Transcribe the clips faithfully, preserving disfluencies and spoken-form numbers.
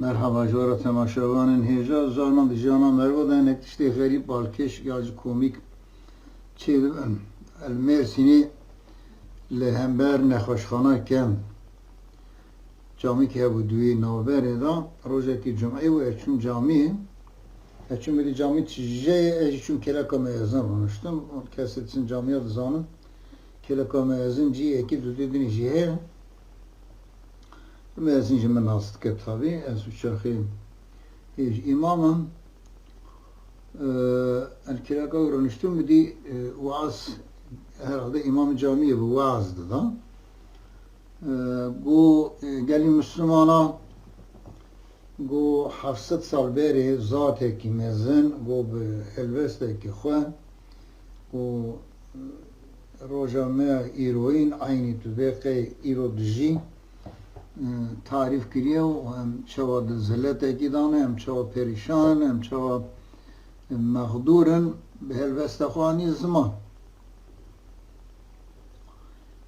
Merhaba ji we re temaşevanên hêja. Carnan di jiyana merva de hinek tiştê xerîb, balkêş ya jî komîk çêdibin. Li Mêrsînê li hember nexweşxana kem camîk hebû di wî navberê de. Rojekî cumeyê bû, ez çûm camî. Ez çûm êdî camî tije ye, ez jî çûm kêleka me ezin rûniştim. Kesê diçin camiya dizanin. Kêleka me ezin cihekî dudê dinê jî heye. Mezin ji min nas dike tabî, ez û çaxê hêj îmam im. Ev kêleka rûniştim, min dî, e, waaz, herhalde îmam camiyê bi waaz dida. E, got, e, gelî Mislimana, got, heft sed sal berê zatekî mezin, got, bi helbestekî xwe, got, roja me ya îroyîn eynî tu bê qey îro dijî, e, tarîf kiriye û em çawa di ziletekî de ne, em çawa perîşan in, em çawa, e, mexdûr in, bi helbesta xwe anî ziman.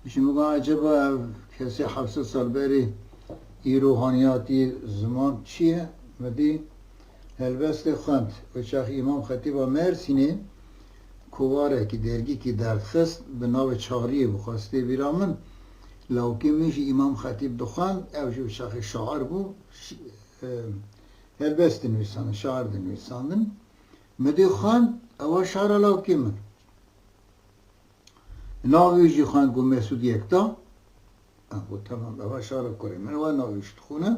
Ji min got, eceba ev kesê heft sed sal berî îro haniyatî ziman çi ye? Min dî helbestê xwend. Wê çax Îmam Xetîba Mersînê kovarekî, dergîkî derdxist, bi navê Çariyê bû, xwestê bîra min. Lawkê min jî Îmam Xetîb dixwend, ew jî wê çaxê şair bû. Ş-, e, helbest dinivîsandin, şair dinivîsandin. Min dî xwend, ewa şaira lawkê min. Navê wî jî xwend ku Mesûd Yekta. Em got, temam, eva şara kurê min, we navê wî jî dixwîne.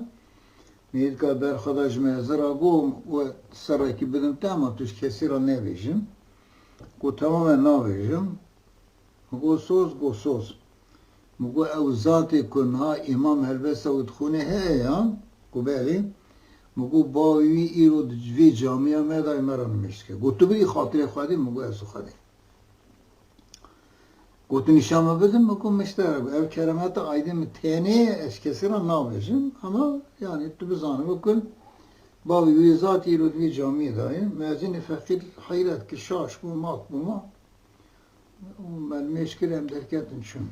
Min dî ka ber xwe da ji me zira got, we serrekî bidim te, ama tu ji kesî re nebêjin. Got, temam, ez nabêjim. Min got, soz, got, soz. Min got, ew zatê ku niha îmam helbesta wî dixwîne heye ya? Got, belê. Min got, bavê wî îro di vê camiya me de me re nimêj dike. Got, tu bidî xatirê Xwedê? Min got, ez û Xwedê. Got, nîşan min bidin, min got, miştera, ev keremeta aydê min tenê ye, ez kesî re nabêjim, ama, yanî, tu bizanî, min got, bavê wî zat îro di vî camiyê de ye. Mezinê feqîr heyret kir, şaş bû, mat bû, ma. Û me nimêj kir, em derketin çûn.